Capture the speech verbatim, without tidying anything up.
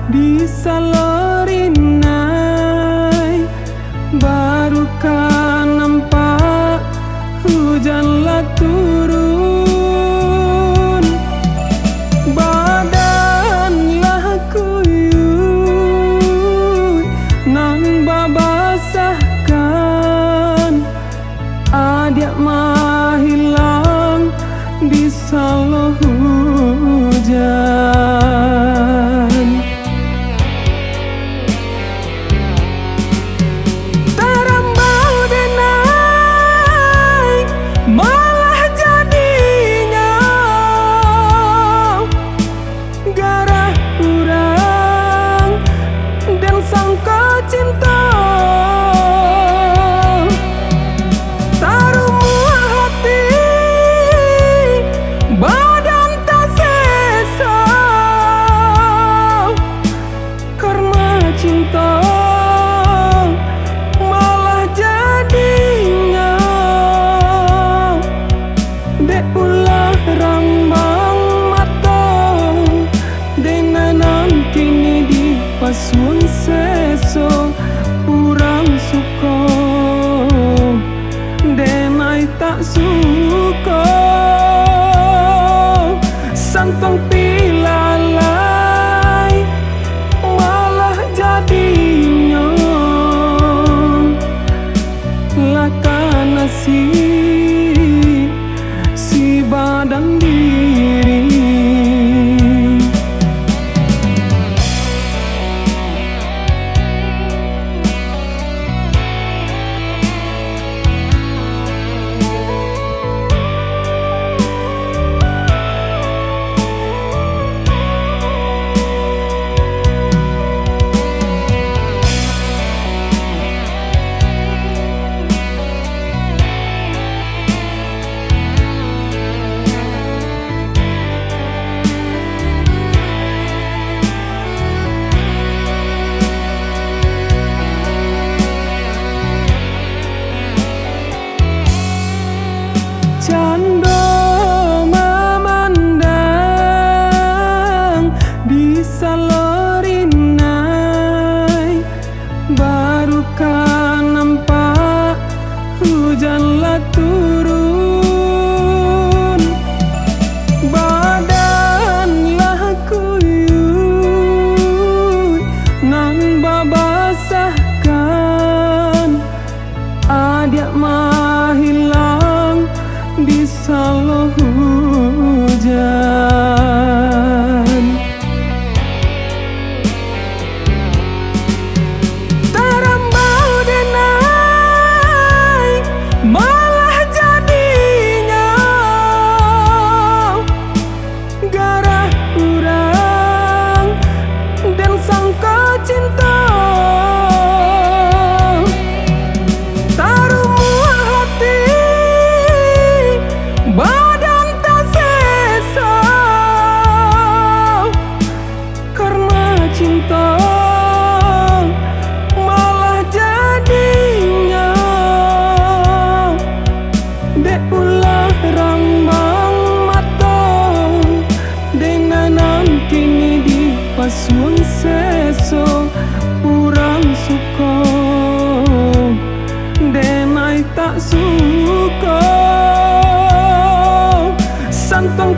Di salorinai, baru ka nampak hujan lah turun. Badan lah kuyuik, nan babasahkan. Adiak mahilang di salo hujan. Tarambau denai, malah jadinyo. Garah urang den sangko cinto, tarumuah hati, badan taseso. Karena cinto, malah jadinyo. Dek ulah rambang mato, denai nan kini dipasuang seso. Urang suko, denai tak suko, santuang pilalai, malah jadinyo. Lah ka nasib si badan diri. Cando mamandang di salorinai, baru ka nampak hujan lah turun. Badan lah kuyuik, nan babasahkan. Adiak mahilang di salo hujan. Tarambau denai, malah jadinyo. Garah urang den sangko cinto, tarumuah hati, badan taseso. Karena cinto, malah jadinyo. Dek ulah rambang mato, denai nan kini dipasuang seso. Urang suko, denai tak suko, santuang